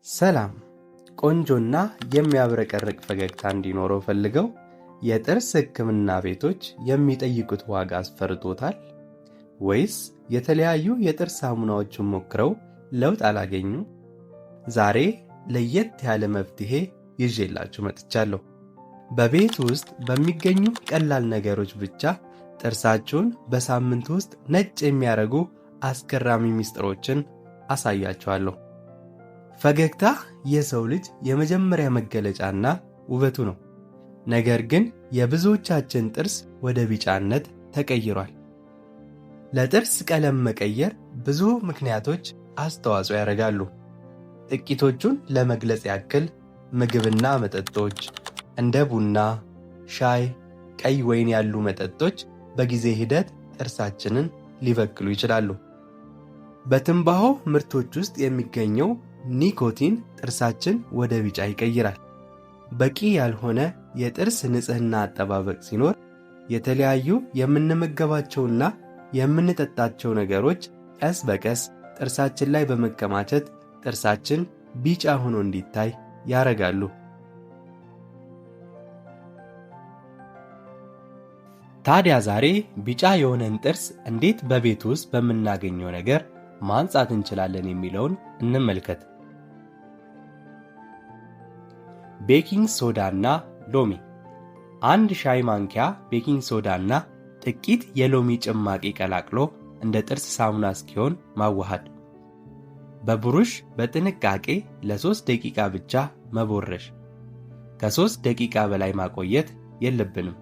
ሰላም! ቆንጆና የሚያብረቀርቅ ፈገግታ እንዲኖረው ፈልገው የጥርስ ሕክምና ቤቶች የሚጠይቁት ዋጋ አስፈርቶታል? ወይስ የተለያዩ የጥርስ ሳሙናዎችን ሞክረው ለውጥ አላገኙ? ዛሬ ለየት ያለ መፍትሄ ይዤላችሁ መጥቻለሁ። በቤት ውስጥ በሚገኙ ቀላል ነገሮች ብቻ ጥርሳችሁን በሳምንት ውስጥ ነጭ የሚያደርጉ አስገራሚ ሚስጥሮችን አሳያችኋለሁ። ፈገግታ የሰው ልጅ የመጀመሪያ መገለጫና ውበቱ ነው። ነገር ግን የብዙዎቻችን ጥርስ ወደ ቢጫነት ተቀይሯል። ለጥርስ ቀለም መቀየር ብዙ ምክንያቶች አስተዋጽኦ ያደርጋሉ። ጥቂቶቹን ለመግለጽ ያክል ምግብና መጠጦች እንደ ቡና፣ ሻይ፣ ቀይ ወይን ያሉ መጠጦች በጊዜ ሂደት ጥርሳችንን ሊበክሉ ይችላሉ። በትንባሆ ምርቶች ውስጥ የሚገኘው ኒኮቲን ጥርሳችን ወደ ቢጫ ይቀይራል። በቂ ያልሆነ የጥርስ ንጽህና አጠባበቅ ሲኖር የተለያዩ የምንመገባቸውና የምንጠጣቸው ነገሮች ቀስ በቀስ ጥርሳችን ላይ በመከማቸት ጥርሳችን ቢጫ ሆኖ እንዲታይ ያደርጋሉ። ታዲያ ዛሬ ቢጫ የሆነን ጥርስ እንዴት በቤት ውስጥ በምናገኘው ነገር ማንጻት እንችላለን የሚለውን እንመልከት። Baking soda እና ሎሚ። አንድ ሻይ ማንኪያ baking soda እና ጥቂት የሎሚ ጭማቂ ቀላቅሎ እንደ ጥርስ ሳሙና እስኪሆን ማዋሃድ። በብሩሽ በጥንቃቄ ለ3 ደቂቃ ብቻ መቦረሽ። ከ3 ደቂቃ በላይ ማቆየት የለብንም።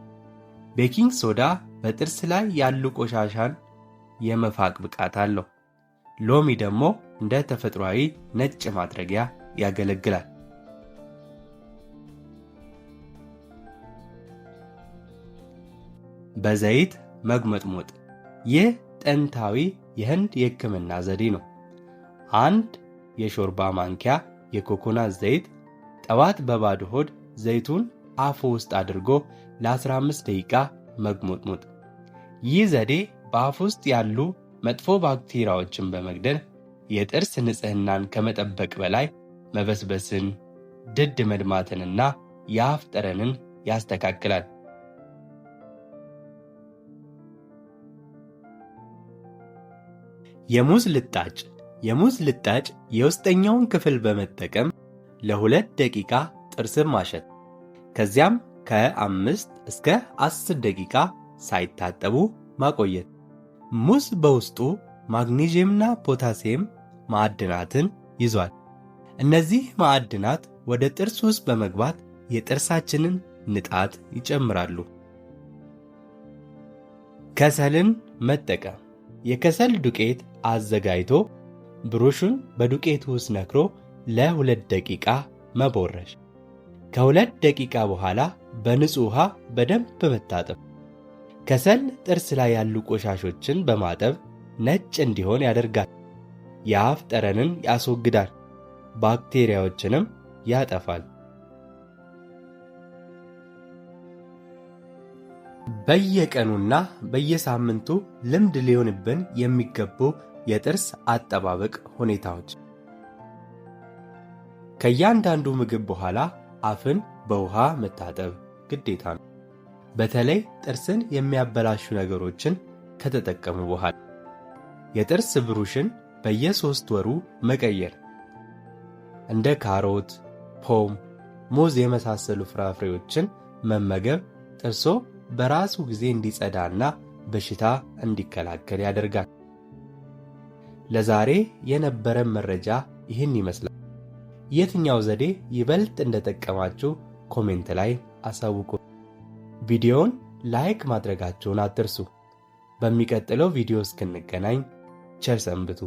Baking soda በጥርስ ላይ ያሉ ቆሻሻን የመፋቅ ብቃት አለው። ሎሚ ደግሞ እንደ ተፈጥሯዊ ነጭ ማድረጊያ ያገለግላል። በዘይት መጉመጥመጥ። ይህ ጥንታዊ የህንድ የሕክምና ዘዴ ነው። አንድ የሾርባ ማንኪያ የኮኮናት ዘይት ጠዋት በባዶ ሆድ ዘይቱን አፍ ውስጥ አድርጎ ለ15 ደቂቃ መጉመጥመጥ። ይህ ዘዴ በአፍ ውስጥ ያሉ መጥፎ ባክቴሪያዎችን በመግደል የጥርስ ንጽህናን ከመጠበቅ በላይ መበስበስን፣ ድድ መድማትንና የአፍ ጠረንን ያስተካክላል። የሙዝ ልጣጭ። የሙዝ ልጣጭ የውስጠኛውን ክፍል በመጠቀም ለ2 ደቂቃ ጥርስን ማሸት፣ ከዚያም ከ5 እስከ 10 ደቂቃ ሳይታጠቡ ማቆየት። ሙዝ በውስጡ ማግኔዥየምና ፖታሲየም ማዕድናትን ይዟል። እነዚህ ማዕድናት ወደ ጥርስ ውስጥ በመግባት የጥርሳችንን ንጣት ይጨምራሉ። ከሰልን መጠቀም። የከሰል ዱቄት አዘጋጅቶ ብሩሹን በዱቄቱ ውስጥ ነክሮ ለ2 ደቂቃ መቦረሽ። ከ2 ደቂቃ በኋላ በንጹህ ውሃ በደንብ መታጠብ። ከሰል ጥርስ ላይ ያሉ ቆሻሾችን በማጠብ ነጭ እንዲሆን ያደርጋል። የአፍ ጠረንን ያስወግዳል፣ ባክቴሪያዎችንም ያጠፋል። በየቀኑና በየሳምንቱ ልምድ ሊሆንብን የሚገቡ የጥርስ አጠባበቅ ሁኔታዎች። ከእያንዳንዱ ምግብ በኋላ አፍን በውሃ መታጠብ ግዴታ ነው። በተለይ ጥርስን የሚያበላሹ ነገሮችን ከተጠቀሙ በኋላ። የጥርስ ብሩሽን በየ3 ወሩ መቀየር። እንደ ካሮት፣ ፖም፣ ሙዝ የመሳሰሉ ፍራፍሬዎችን መመገብ ጥርሶ በራሱ ጊዜ እንዲጸዳና በሽታ እንዲከላከል ያደርጋል። ለዛሬ የነበረን መረጃ ይህን ይመስላል። የትኛው ዘዴ ይበልጥ እንደጠቀማችሁ comment ላይ አሳውቁ። ቪዲዮውን like ማድረጋችሁን አትርሱ። በሚቀጥለው ቪዲዮ እስክንገናኝ ቸር ሰንብቱ።